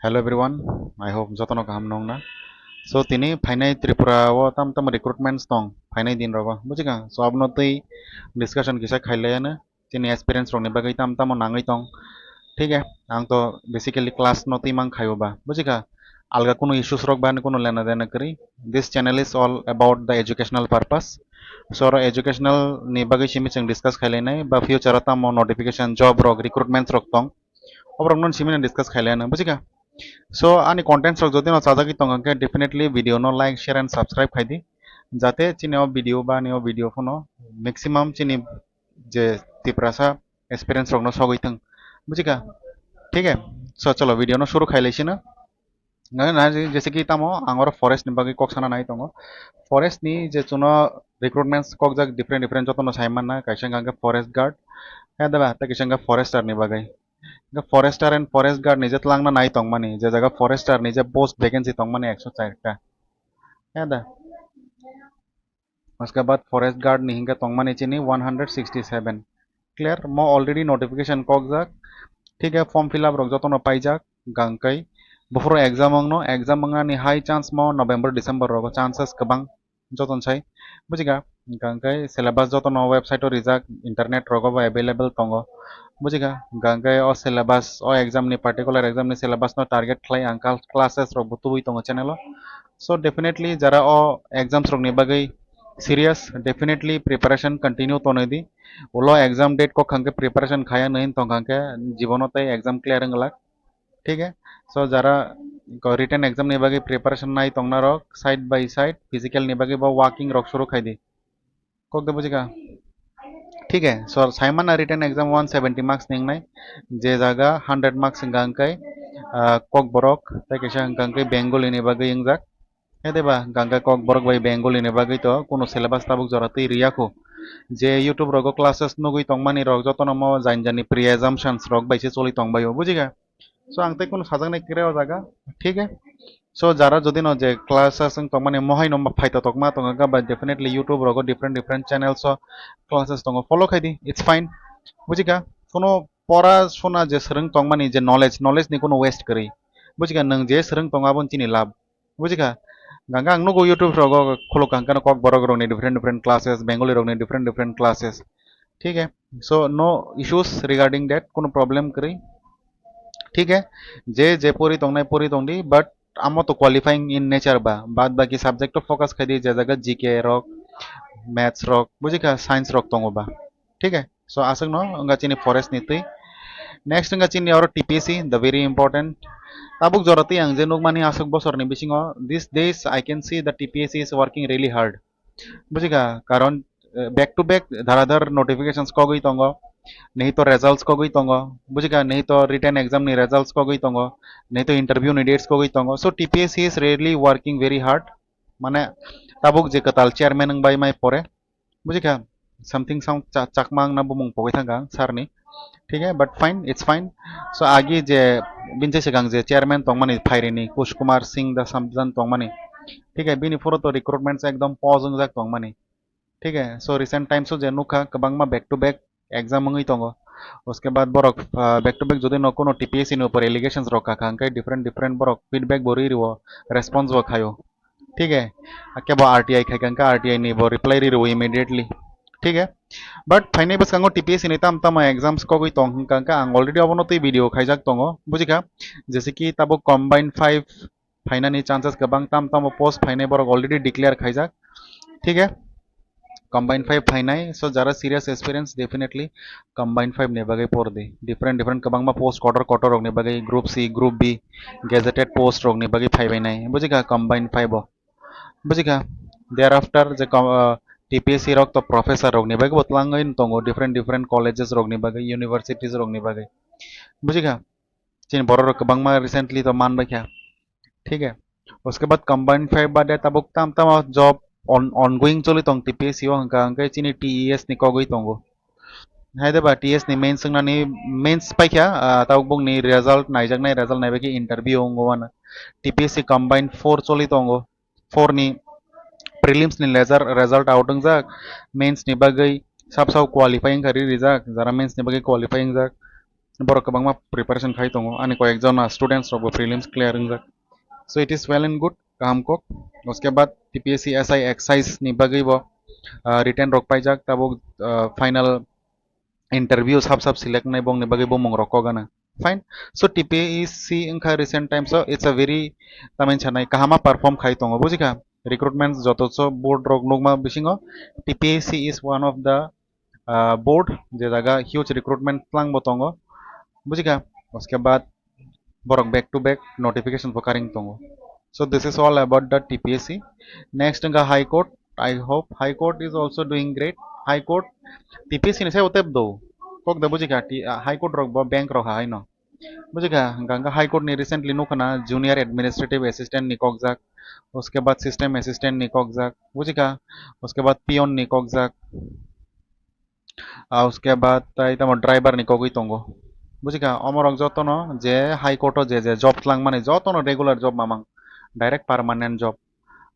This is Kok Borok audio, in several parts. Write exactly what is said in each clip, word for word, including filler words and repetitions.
Hello everyone, I hope jotono kaham nongna. So tini phainai Tripura o tam tam recruitments tong phainai din rogo, bujikha? So abono twi discussion kisa khailayano, chini experience rokni bagwi tam tamo nangwi tong. Thik hai, ang to basically class no twi mang khaio ba, bujikha? Alga kuno issues rok ba kuno lena dena kwrwi. This channel is all about the educational purpose. So oro educational ni bagwi simi chwng discuss khailainai ba future o tamo notification, job rok, recruitments rok tong. Oborok non simina discuss khailaiano, bujikha? So ani contents rok jodi no chajagwi tong khe, definitely video no like, share and subscribe khaidi, jate chini o video ba ani o video phano maximum chini je Tiprasa experience rok no sogwi thung, bujikha? Thik hai, so chalo video no shuru khailai sino. Na, na, je-, jese ki tamo ang oro forest ni bagwi kok sana nai tongo. Forest ni je chuno recruitments kok jak different different joto no sai manna, kaisa hwnkha khe forest guard, he da ba, tei kaisa hwnkha forester ni bagwi. Hwnkhe forester and forest guard ni je twlangna nai tongmani, je jaga forester ni je post vacancy tongmani ekso char ta. He da. Uske baad forest guard ni hingke tongmani chini one hundred sixty seven. Clear? Mo already notification kokjak. Thik hai, form fill up rok jotono paijak. Hingke buphuru exam wngno, exam wngnani high chance mo November, December rogo chances kwbang jotono sai. Bujikha? Hingke syllabus jotono website o rijak, internet rogo bo available tongo. Bujikha? Hingke o syllabus, o exam ni, particular exam ni syllabus no target khlai ang kal-, classes rok bo tubui tongo channel o. So definitely jara o exams rok ni bagwi serious, definitely preparation continue tonwi di. Ulo exam date kok hwnkhe preparation khaya nwi tong kha khe jibono tei exam clear wng glak. Thik hai? So jara ko written exam ni bagwi preparation nai tongna rok side by side physical ni bagwi bo working rok suru khai di. Kok de bujikha? Thik hai, so, saimana written exam one seventy marks ni wngnai, je jaga hundred marks wngkha hwnkhe, ah, Kokborok, tei kaisa hwnkha hwnkhe Bengali ni bagwi wngjak. He de ba, hwnkha hwnkhe Kokborok bai Bengali ni bagwi to kuno syllabus tabuk jora twi riya kho. Je YouTube rogo classes nugwi tongmani rok jotono mo jani jani pre-assumptions rok bai se choli tongbaio, bujikha? So ang tei kunu sajaknai kwrwi o jaga, thik hai? So jara jodi no je classes wng tongmani mohai no phai totokma tongkha ba, definitely YouTube rogo different different channels o classes tongo, follow khai di, it's fine, bujikha? Kunu pora suna je swrwng tongmani je knowledge, knowledge ni kunu waste kwrwi, bujikha? Nwng je swrwng tongo aboni chini lab, bujikha? Hwnkha ang nugo YouTube rogo khuluk hwnkha Kokborok rokni different different classes, Bengali rokni different different classes, thik hai? So no issues regarding that, kunu problem kwrwi, thik hai? Je je pori tongnai pori tongdi, but amo to qualifying in nature ba, bad baki subject o focus khai di, je jaga G K rok, maths rok, bujikha, science rok tongo ba, thik hai? So aswk no wngkha chini forest ni twi. Next wngkha chini oro T P S C, the very important. Tabuk jora twi ang je nukmani aswk bosor ni bisingo, these days I can see the T P S C is working really hard. Bujikha, karon, eh, back to back dhara dhar notifications kogwi tongo, nehi to results kogwi tongo, bujikha, nehi to written exam ni results kogwi tongo, nehi to interview ni dates kogwi tongo. So T P S C is really working very hard. Mane tabuk je kwtal chairman wng bai mai pore, bujikha, something sound cha-, Chakma wngna bumung pogwi thangkha ang sir ni, thik hai? But fine, it's fine. So agi je bini je swkang je chairman tongmani, Phairini Kush Kumar Singh da samjan tongmani, thik hai? Bini phuru to recruitments ekdom pause wngjak tongmani, thik hai? So recent times o je nukha kwbangma back to back exam wngwi tongo. Uske baad borok, ah, back to back jodi no kuno T P S C ni upor allegations rok kakha hwnkhe different different borok feedback bo rwi rwo, response bo khaio, thik hai? Kebo R T I khai kha hwnkhe R T I ni bo reply rwi rwo immediately, thik hai? But phainai bwskango T P S C ni tam tamo exams kogwi tong hwnkha hwnkhe ang already obono twi video khaijak tongo, bujikha? Jese ki tabuk combined five phainani chances kwbang, tam tamo post phainai borok already declare khaijak, thik hai? Combined five phainai, so jara serious experience, definitely combined five ni bagwi por di. Different different kwbangma post kotor kotor rokni bagwi, group C, group B, gazetted post rokni bagwi phaibainai, bujikha, combined five o, bujikha? Thereafter je com-, ah, T P S C rok to professor rokni bagwi bo twlangwi tongo, different different colleges rokni bagwi, universities rokni bagwi, bujikha? Chini borok rok kwbangma recently to man bai kha, thik hai? Uske baad combined five bade tabuk tam tamo job on, ongoing choli tong T P S C o, hwnkha hwnkhe chini T E S ni kogwi tongo. Hai de ba, T E S ni mains wngnani, mains paikha, ah, tabuk bongni result naijaknai, result naibai khe interview wngo ano. T P S C combined four choli tongo, four ni prelims ni lejar-, result out wngjak, mains ni bagwi sab sao qualify wngkha ri rijak, jara mains ni bagwi qualify wngjak. Borok kwbangma preparation khai tongo, ani koyekjon students rokbo prelims clear wngjak. So it is well and good, kaham kok. Uske baad T P S C S I excise ni bagwi bo written rok paijak, tabuk final interview sab sab select nai bongni bagwi bumung rok kok gana. Fine. So T P S C wngkha recent times o, it's a very, tamani sanai kahama perform khai tongo, bujikha? Recruitment joto so board rok nukma bisingo T P S C is one of the board, je jaga huge recruitment tlang bo tongo, bujikha? Uske baad borok back to back notification bo karing tongo. So this is all about the T P S C. Next wngkha High Court. I hope High Court is also doing great. High Court, T P S C ni sai tep do, kok da bujikha? High Court rok bo bank rok hai no, bujikha? Hingka hingka High Court ni recently nukha na, junior administrative assistant ni kokjak, uske baad system assistant ni kokjak, bujikha? Uske baad peon ni kokjak. Ah, uske baad tai tamo driver ni kogwi tongo, bujikha? Omorok jotono je High Court o je je job twlangmani jotono regular job mamang, direct permanent job,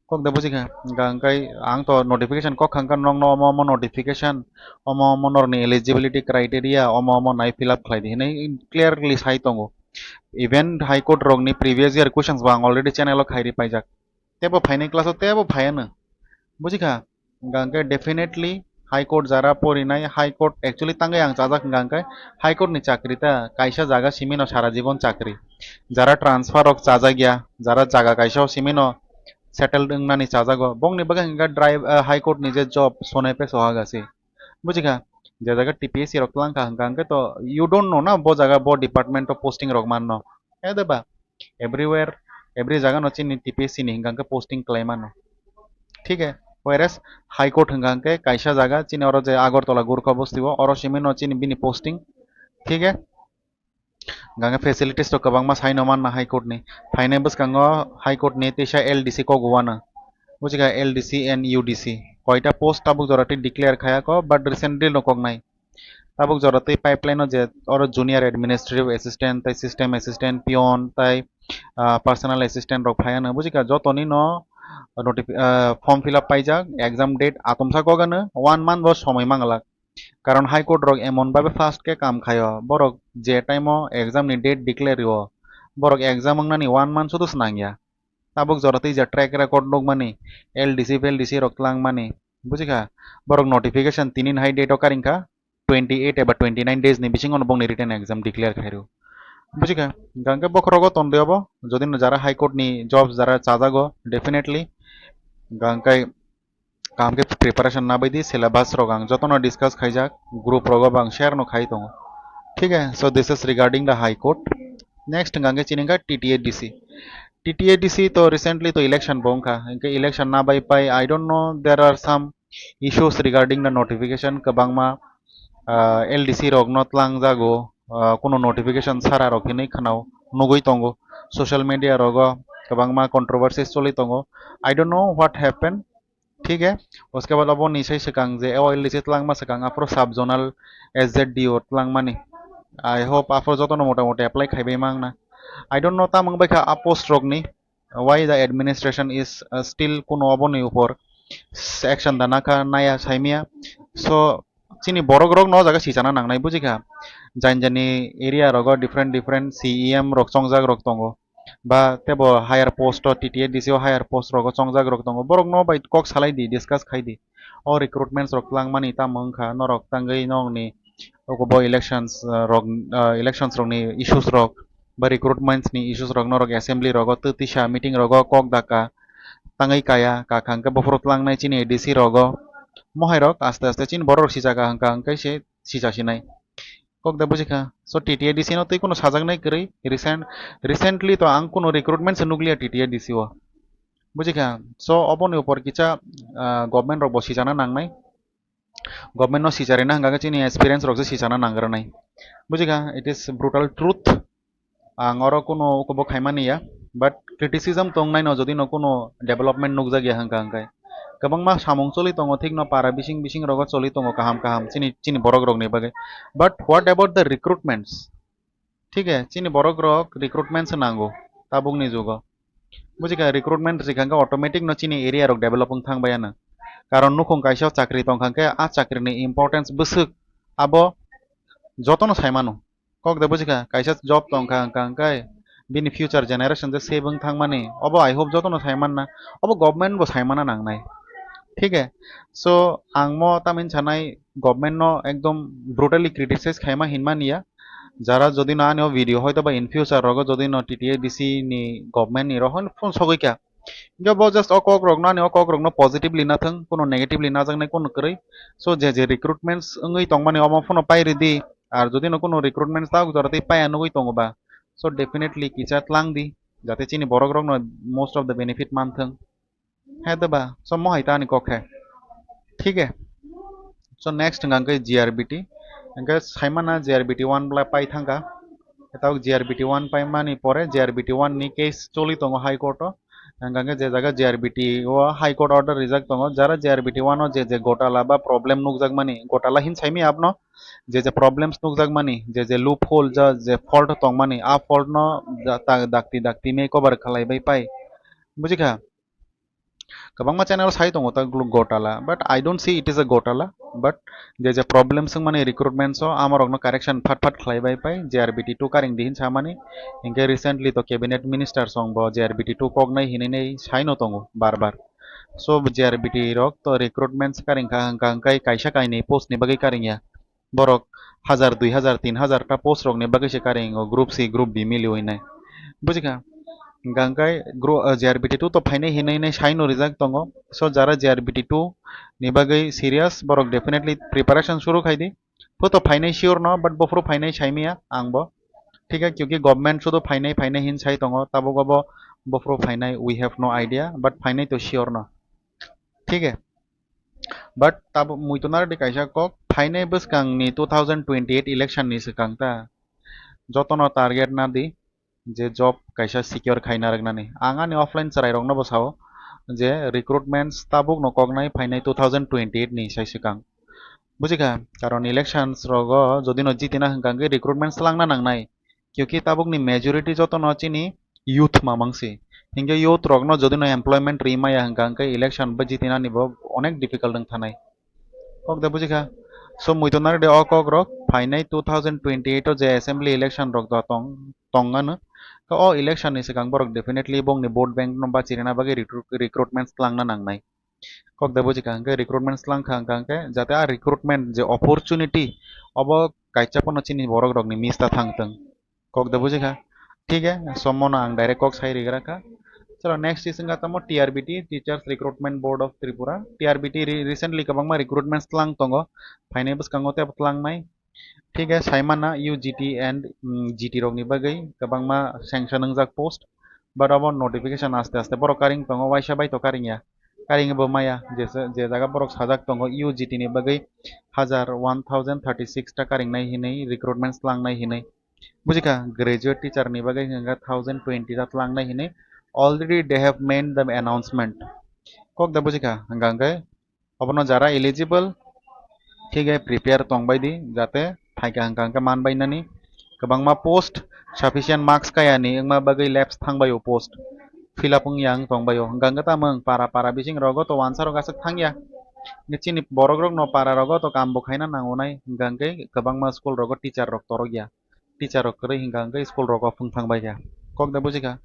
kok da bujikha? Hingka hingkai ang to notification kok khankha nokno, omo omo notification, omo omo norni eligibility criteria, omo omo nai fill up khlai di hinwi clearly sai tongo. Even High Court rokni previous year questions bo ang already channel o khairi paijak, tebo phainai class o tebo phaiano, bujikha? Hingka hingke definitely High Court jara porinai, High Court actually tangwi ang chajak, hingka hingke High Court ni chakri ta kaisa jaga simi no sara jibon chakri. Jara transfer rok chajak ya, jara jaga kaisa o simi no settled wngnani chajago, bongni bagwi hingka drive, ah, High Court ni je job sonai peso hagasi, bujikha? Je jaga T P S C rok twlangkha, hingka hingke to you don't know na bo jaga bo department o posting rok manno, ede ba? Everywhere, every jaga no chini T P S C ni hingka hingke posting khlai mano. Thik he, whereas High Court hingka hingke kaisa jaga chini oro je Agartala Gurkha Bosti o, oro simi no chini bini posting. Thik he, hingka hingke facilities to kwbangma sai no manna High Court ni. Phainai bwskango High Court ni teisa L D C kok uanw, bujikha? L D C and U D C koita post tabuk jora twi declare khaya ko, but recently no kok nai. Tabuk jora twi pipeline o je oro junior administrative assistant, tai system assistant, peon, tai, ah, personal assistant rok phaiano, bujikha? Jotoni no notifi-, ah, form fill up paijak, exam date atomsa kok ano, one month bo somoi manglak. Karon High Court rok emon babe fast khe kam khaio, borok je time o exam ni date declare rio, borok exam wngnani one month sudu se nangya. Tabuk jora twi je track record nukmani, L D C fel D C rok twlangmani, bujikha? Borok notification tinin hai date o karingkha, twenty eight eba twenty nine days ni bisingo no bongni written exam declare khairo, bujikha? Hingka hingke bokhorogo tondoi obo, jodi no jara High Court ni jobs jara chajago, definitely hingka hingke kaham khe preparation nabai di, syllabus rok ang jotono discuss khaijak, group rogo bo ang share no khai tongo. Thik he, so this is regarding the High Court. Next hingka hingke chini hingka T T A D C. T T A D C to recently to election bo wngkha, hingke election nabai pai, I don't know, there are some issues regarding the notification, kwbangma, ah, L D C rok no twlang jago, ah, kuno notification sara rok hinwi khwnao nugwi tongo, social media rogo kwbangma controversies choli tongo. I don't know what happened. Thik he, uske baad obo ni sai swkang je O L D C twlangma swkang aphuru sub zonal S Z D O twlangmani. I hope aphuru jotono mota moti apply khaibai mangna. I don't know tamung bai kha a post rokni, why the administration is, uh, still kuno oboni upor action dana kha naya saimia. So chini borok rok no jaga sichana nangnai, bujikha? Jani jani area rogo different different C E M rok chongjak rok tongo, ba tebo higher post o T T A D C o higher post rogo chongjak rok tongo, borok no bai kok salai di, discuss khai di. O recruitments rok twlangmani tamo wngkha, norok tangwi nokni oko bo elections, uh, rok, uh, elections rokni issues rok ba recruitments ni issues rok norok assembly rogo twi twisa meeting rogo kok daka tangwi kaya, kakha hwnkhe bophuru tlangnai chini A D C rogo. Mohai rok aste aste chini borok rok sichaka hwnkha hwnkhe se sicha sinai. Kok da bujikha. So T T A D C no tei kuno sajaknai kwrwi recent, recently to ang kuno recruitment se nukliya T T A D C o. Bujikha. So oboni upor kisa, ah, government rok bo sichana nangnai. Government no sicharina hwnkha khe chini experience rok se sichana nangrwnai. Bujikha, it is brutal truth. Ang oro kuno ukubo khaimani ya, but criticism tongnai no jodi no kuno development nukjakya hwnkha hwnkhe. Kwbangma samung choli tongo, thik no para bising bising rogo choli tongo kaham kaham chini, chini borok rokni bagwi. But what about the recruitments? Thik he, chini borok rok recruitment se nango tabukni jugo. Bujikha, recruitment rikha hwnkhe automatic no chini area rok develop wng thang bai ano. Karon nukhung kaisa o chakri tongkha hwnkhe a chakri ni importance bwswk abo jotono saimano. Kok de bujikha, kaisa job tongkha hwnkha hwnkhe bini future generation je save wng thangmani, obo I hope jotono saimanna, obo government bo saimana nangnai. Thik hai? So, ang mo tamni sanai government no ekdom brutally criticize khaima hinmani ya. Jara jodi no ani o video hoito ba in future rogo jodi no T T A D C ni government ni rohon phone sogwi kha. Hingke bo just o kok rok no ani o kok rok no positively na thung, kuno negatively na jaknai kuno kwrwi. So, je je recruitments wngwi tongmani omo phano pai ridi, ar jodi no kuno recruitments ta jora tei paiya nugwi tongo ba, so definitely kisa tlang di, jate chini borok rok no most of the benefit man thung. He de ba, so mo hai ta ani kok he. Thik he. So next hwnka hwnkhe G R B T. Hwnkhe saimana G R B T one bla pai thangkha. Tabuk G R B T one paimani pore G R B T one ni case choli tongo High Court o. Hwnkha hwnkhe je jaga G R B T o High Court order rijak tongo, jara G R B T one o je je gotala ba problem nukjakmani, gotala hin saimi abno, je je problems nukjakmani, je je loophole ja je fault tongmani, a fault no ja ta-, dakti dakti mei cover khlaibai pai. Bujikha? Kwbangma channel sai tongo ta gotala, but I don't see it is a gotala, but je je problem swngmani recruitment o amorokno correction phat phat khlaibai pai, G R B T two karing di hin samani, hinkhe recently to cabinet minister song bo G R B T two koknai hinwi nai saino tongo bar bar. So G R B T rok to recruitment karing kha hwnkha hwnkhe kaisa kainwi post ni bagwi karing ya. Borok hajar, dui hajar, tin hajar ta post rokni bagwi se karingo group C, group B miliwi nai. Bujikha? Hwnkha hwnkhe gru-, ah, G R B T two to phainai hinwi nai saino rijak tongo. So jara G R B T two ni bagwi serious, borok definitely preparation suru khai di. Photo phainai sure no, but bophuru phainai saimiya ang bo. Thik hai, kyunki government sudu phainai phainai hin sai tongo, tabuk obo bophuru phainai, we have no idea, but phainai to sure no. Thik hai? But tabuk muitu narwdi kaisa kok, phainai bwskangni two thousand twenty-eight election ni swkang ta jotono target nadi je job kaisa secure khaina rwknani. Ang ani offline chwrairokno bo sao je recruitments tabukno koknai phainai two thousand twenty-eight ni sai swkang. Bujikha? Karon elections rogo jodi no jitina hwnkha hwnkhe recruitments langna nangnai. Kyunki tabukni majority jotono chini youth mamang si. Hinkhe youth rokno jodi no employment ri maya hwnkha hwnkhe election bo jitinani bo onek difficult wng thanai. Kok de bujikha? So muitu narwdi o kok rok phainai two thousand twenty-eight o je assembly election rok da tong, tong ano. Khe o election ni swkang borok definitely bongni vote bank no bachirina bagwi recruit-, recruitments langna nangnai. Kok de bujikha hwnkhe recruitments langkha hwnkha hwnkhe jate a recruitment je opportunity obo kaisa pono chini borok rokni miss ta thang tong. Kok de bujikha? Thik hai, somono ang direct kok sai rigra kha. Chalo, next is wngkha tamo T R B T, Teachers Recruitment Board of Tripura. T R B T re-, recently kwbangma recruitments tlang tongo. Phainai bwskango tebo tlangnai. Thik hai, saimana U G T and, mm, G T rokni bagwi kwbangma sanction wngjak post. But obo notification aste aste borok karing tongo, waisa bai to karing ya. Karing bo maya, je, je jaga borok sajak tongo U G T ni bagwi hajar, one thousand thirty-six ta karingnai hinwi, recruitments tlangnai hinwi. Bujikha, graduate teacher ni bagwi hwnkha thousand twenty ta tlangnai hinwi, already they have made the announcement. Kok da bujikha, hwnkha hwnkhe obono jara eligible, thik hai prepare tongbai di, jate phaikha hwnkha hwnkhe manbai nani. Kwbangma post sufficient marks kaya ni wngma bagwi lapse thangbai o post, fill up wngya wng tongbai o. Hwnkha hwnkhe tamo wng para para bising rogo to wansa rok aswk thangya. Hwnkhe chini borok rok no para rogo to kam bo khaina nango nai, hwnkha hwnkhe kwbangma school rogo teacher rok torok ya. Teacher rok kwrwi hwnkha hwnkhe school rogo phung thang bai kha. Kok da bujikha?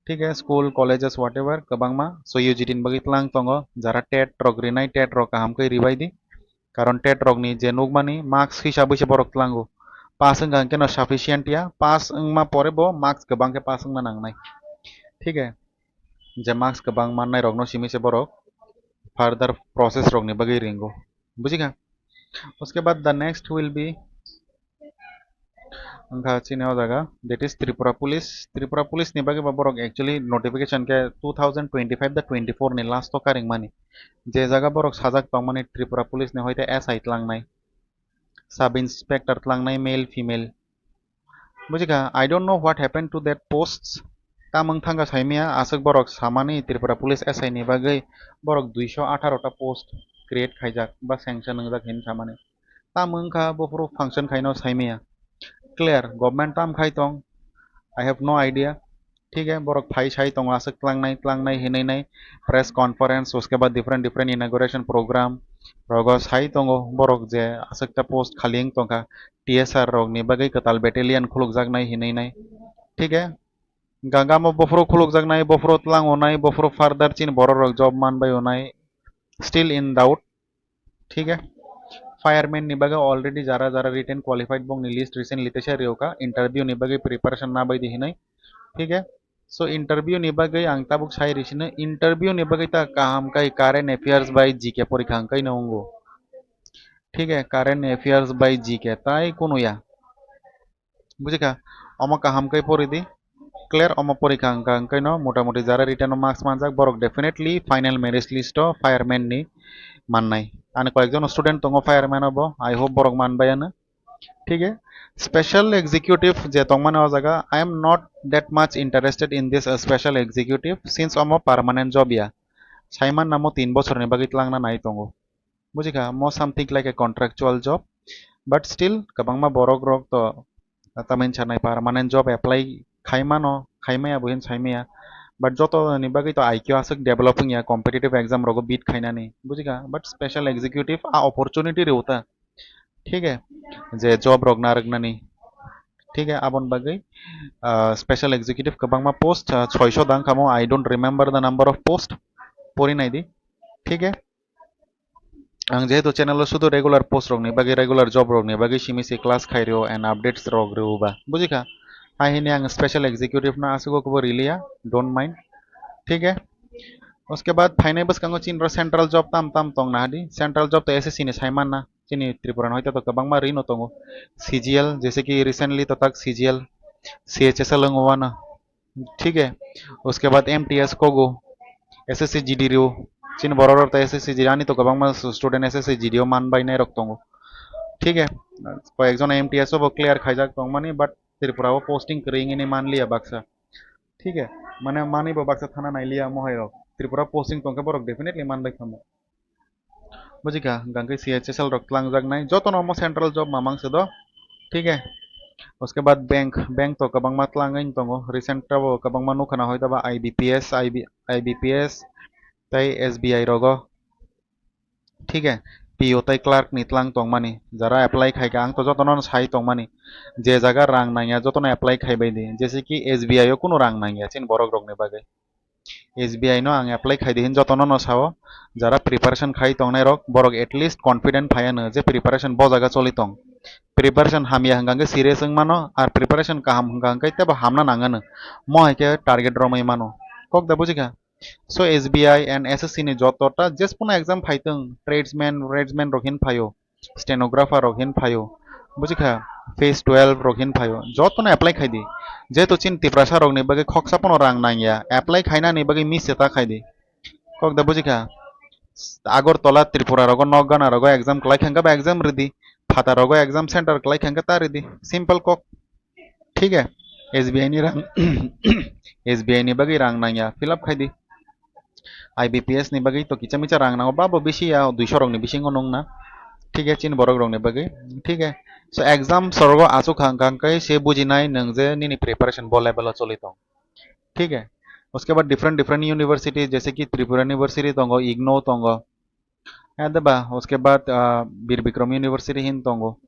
Thik hai, school, colleges, whatever, kwbangma. So U G T ni bagwi tlang tongo, jara tet rok rinai, tet rok kaham khe ribai di. Karon tet rokni je nukmani marks hisabwi se borok tlango. Pass wngkha hwnkhe no sufficient ya, pass wngma pore bo marks kwbang khe pass wngna nangnai. Thik hai? Je marks kwbang mannai rokno simi se borok further process rokni bagwi ringo. Bujikha? Uske baad the next will be wngkha chini o jaga, that is Tripura Police. Tripura Police ni bagwi bo borok actually notification khe two thousand twenty-five da twenty-four ni last o karingmani. Je jaga borok sajak tongmani Tripura Police ni hoite S I tlangnai, sub inspector tlangnai, male, female. Bujikha, I don't know what happened to that posts. Tamung thangkha saimaya, aswk borok samani Tripura Police S I ni bagwi borok duiso atharo ta post create khaijak ba sanction wngjak hinwi samani. Tam wngkha bophuru function khaino saimaya. Clear, government tam khai tong, I have no idea. Thik hai, borok phai sai tongo aswk tlangnai tlangnai hinwi nai, press conference, uske baad different different inauguration program rogo sai tongo borok je aswk ta post khali wng tongkha, T S R rok ni bagwi kwtal battalion khulukjaknai hinwi nai. Thik hai, gangamo bophuru khulukjaknai, bophuru tlango nai, bophuru further chini borok rok job manbai o nai, still in doubt. Thik hai, fireman ni bagwi already jara jara written qualified bongni list recently teisa rioka, interview ni bagwi preparation nabai di hinwi. Thik hai, so interview ni bagwi ang tabuk sai risino, interview ni bagwi ta kaham kai current affairs bai G K porikha hwnkhe no wngo. Thik hai, current affairs bai G K tai kunu ya. Bujikha, omo kaham kai pori di. Clear, omo porikha hwnkha hwnkhe no mota moti jara written o marks manjak borok definitely final merit list o fireman ni mannai. Ani koyekjon student tongo fireman o bo, I hope borok manbai ano. Thik hai, special executive je tongmani o jaga, I am not that much interested in this uh, special executive since omo permanent job ya. Saiman namo tin bochor ni bagwi tlangna nai tongo. Bujikha, mo something like a contractual job, but still kwbangma borok rok to tamni sanai permanent job apply khai mano, khai maya bo hin sai maya, but joto ni bagwi to I Q aswk develop wngya competitive exam rogo beat khainani, bujikha, but special executive a opportunity rw ta, thik hai, je job rok narwknani, thik hai, aboni bagwi ah, special executive kwbangma post ah, soiso dang kamo, I don't remember the number of post, pori nai di, thik hai. Ang jehetu channel o sudu regular post rok ni bagwi, regular job rok ni bagwi simi se class khai rio and updates rok rio ba, bujikha? Hai hini ang special executive no aswk o kubo riliya, don't mind, thik hai. Uske baad phainai bwskango chini ro central job tam tam tong na hadi, central job to S S C ni sai manna, chini Tripura ni hoite to kwbangma rino tongo, C G L, jese ki recently to tak C G L, C H S L wng wano, thik hai, uske baad M T S kogo, S S C G D rio, chini borok rok ta S S C G D ani to kwbangma student S S C G D o man bai nai rok tongo, thik hai, koyekjon M T S o bo clear khaijak tongmani, but Tripura o posting kwrwi wngwi man liya baksa, thik hai, mane manwi bo baksa thana nai liya mohai rok, Tripura posting tongkhe borok definitely man bai khamu. Bujikha, hwnkhe C H S L rok tlangjaknai, jotono omo central job mamang se do, thik hai. Uske baad bank, bank to kwbangma tlangwi tongo, recent o kwbangma nukha na hoito ba I B P S, I B, I B P S tei S B I rogo, thik hai. P O tei clerk ni tlang tongmani, jara apply khaikha, ang to jotono sai tongmani, je jaga rang nangya jotono apply khaibai di, jese ki S B I o kunu rang nangya chini borok rokni bagwi. S B I no ang apply khai di hin jotono no sao, jara preparation khai tongnai rok, borok at least confident phai ano je preparation bo jaga choli tong. Preparation hamya hwnkha hwnkhe serious wng mano, ar preparation kaham hwnkha hwnkhe tebo hamna nang ano. Mo hai khe target romwi mano. Kok da bujikha? So S B I and S S C ni joto ta jespono exam phai tong, tradesman, tradesman rok hin phaio, stenographer rok hin phaio, bujikha, phase twelve rok hin phaio, jotono apply khai di. Jehetu chini Tiprasa rokni bagwi khoksa pono rang nangya, apply khainani bagwi miss se ta khai di. Kok da bujikha? Agartala, Tripura rogo, nok gana rogo exam kwlai kha hwnkhe ba exam ridi, Phata rogo exam center kwlai kha hwnkhe ta ridi, simple kok. Thik hai, S B I ni rang, S B I ni bagwi rang nangya, fill up khai di. I B P S ni bagwi to kicha micha rang nango, ba bo bisi ya, duiso rok ni bisingo nung na. Thik hai, chini borok rok ni bagwi. Thik hai. So exam sorogo achuk kha hwnkha hwnkhe se bujinai nwng je nini preparation bo level o choli tong. Thik hai. Uske baad different different university, jaise ki Tripura University tongo, ignou tongo. Ede ba, uske baad, ah, Bir Bikram University hin tongo.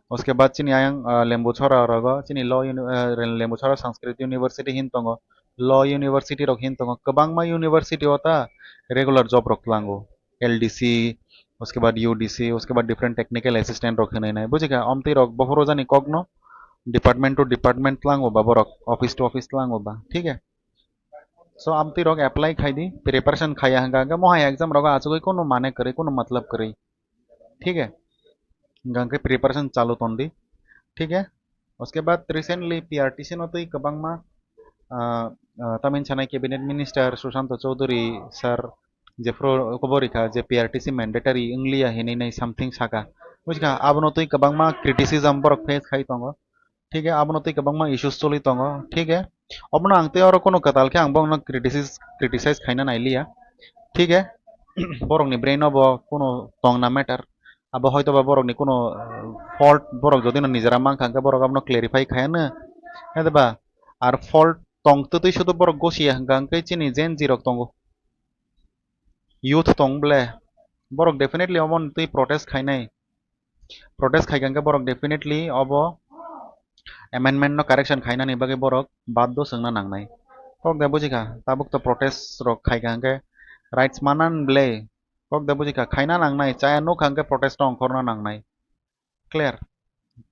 Uske baad chini ayang, ah, Lembuchhara rogo, chini law uni-, ah, Lembuchhara Sanskrit University hin tongo. Law University rok hin tongo. Kwbangma university o ta regular job rok tlango. L D C, uske baad U D C, uske baad different technical assistant rok hinwi nai. Bujikha, omtwi rok bophuru jani kokno department to department tlango ba borok, office to office tlango ba. Thik hai? So, amtwi rok apply khai di, preparation khaiya hwnkha hwnkhe mohai exam rogo achugwi kunu mane kwrwi, kunu matlab kwrwi. Thik hai? Hwnkha hwnkhe preparation chalu ton di. Thik hai? Uske baad recently P R T C no twi kwbangma, ah, ah, tamni sanai cabinet minister Sushanta Chowdhury sir jephuru khobor rikha je P R T C mandatory wngliya hinwi nai something saka. Bujikha, abono twi kwbangma criticism borok face khai tongo. Thik hai, abono twi kwbangma issues choli tongo. Thik hai, obono ang tei oro kunu kwtal khe ang bono criticize, criticize khaina nai liya. Thik hai, borokni brain o bo kunu tongna matter. Abo hoito ba borokni kunu, uh, fault borok jodi no nijera mankha hwnkhe borok abono clarify khaiya no. Hede ba ar fault tong twtwi sudu borok gosiya hwnkha hwnkhe chini Gen Z rok tongo, youth tong ble, borok definitely omo twi protest khainai. Protest khaikha hwnkhe borok definitely obo amendment no correction khainani bagwi borok baddo swngna nangnai. Kok de bujikha, tabuk to protest rok khaikha hwnkhe rights manan ble. Kok de bujikha, khaina nangnai, chaya nukha hwnkhe protest no ongkhorna nangnai. Clear?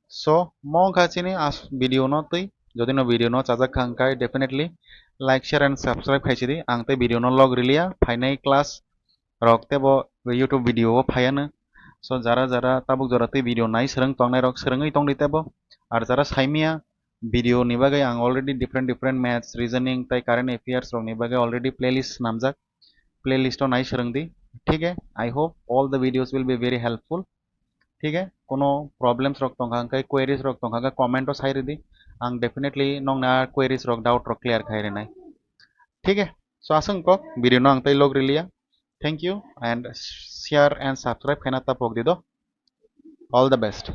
So mo wngkha chini as video no twi, jodi no video no chajak kha hwnkhe definitely like, share and subscribe khaisidi. Ang tei video no log riliya, phainai class rok tebo YouTube video o phaiano. So jara jara tabuk jora tei video nai swrwng tongnai rok swrwngwi tongdi tebo. Ar jara saimia video ni bagwi ang already different different maths, reasoning tei current affairs rok ni bagwi already playlist namjak. Playlist o nai swrwngdi. Thik hai? I hope all the videos will be very helpful. Thik hai? Kono problems rok tongkha hwnkhe, queries rok tongkha hwnkhe comment o sai ridi. Ang definitely nokni a queries rok, doubt rok clear khai rinai. Thik hai? So aswk kok video no ang tei log riliya. Thank you and share and subscribe khaina ta pok di do. All the best.